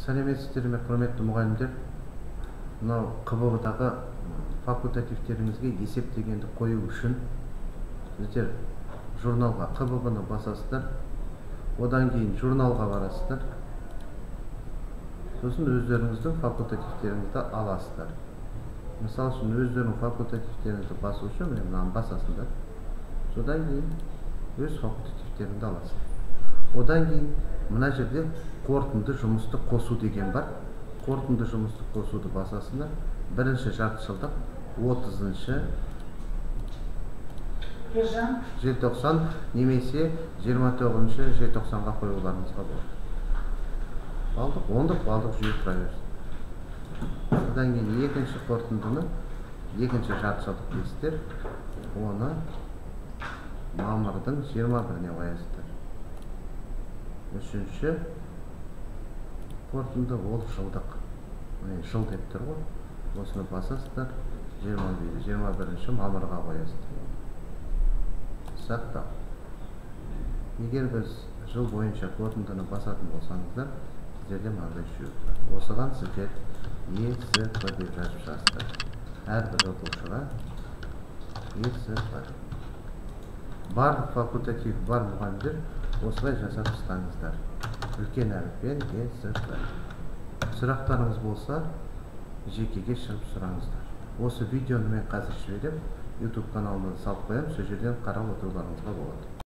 Сәлеметсіздер ме, құрметті мұғалімдер? Мынау ҚБВ-дағы факультативтеріңізге есеп дегенді қою үшін сіздер журналға ҚБВ-ны басасыздар, одан кейін журналға барасыздар, сосын өздеріңіздің факультативтеріңізді аласыздар. Мысалы үшін, өздерінің факультативтеріңізді басу үшін міне мынаны басасыңдар, содан кейін өз факультативтеріңді аласың. Одан кейін мына жерде қорытынды жұмысты қосу деген бар. Қорытынды жұмысты қосуды басасыңдар. Бірінші жартыжылдық 30 Ержан, желтоқсан немесе 29 желтоқсанға қоюларыңызға болады. Балдық, ондық балдық жүйе тұра берсін. Одан кейін екінші қорытындыны екінші жартыжылдық дейсіздер, оны мамырдың 21-іне қоясыздар. Үшінші қорытынды ол жылдық. Міне, жыл деп тұр ғой. Осыны басасыздар, 21 мамырға қоясыздар. Сақтау. Егер біз жыл бойынша қорытындыны басатын болсаңыздар, сіздерде мынандай жүйе тұрады. Осыған сіздер ЕСП деп жазып шығасыздар. Әрбір оқушыға ЕСП. Барлық факультатив бар мұғалімдер осылай жасап тастаңыздар. Үлкен әріппен ЕСП. Сұрақтарыңыз болса, жекеге шығып сұраңыздар. Осы видеоны мен қазір жіберіп, YouTube каналыма салып қоямын, сол жерден қарап отыруларыңызға болады.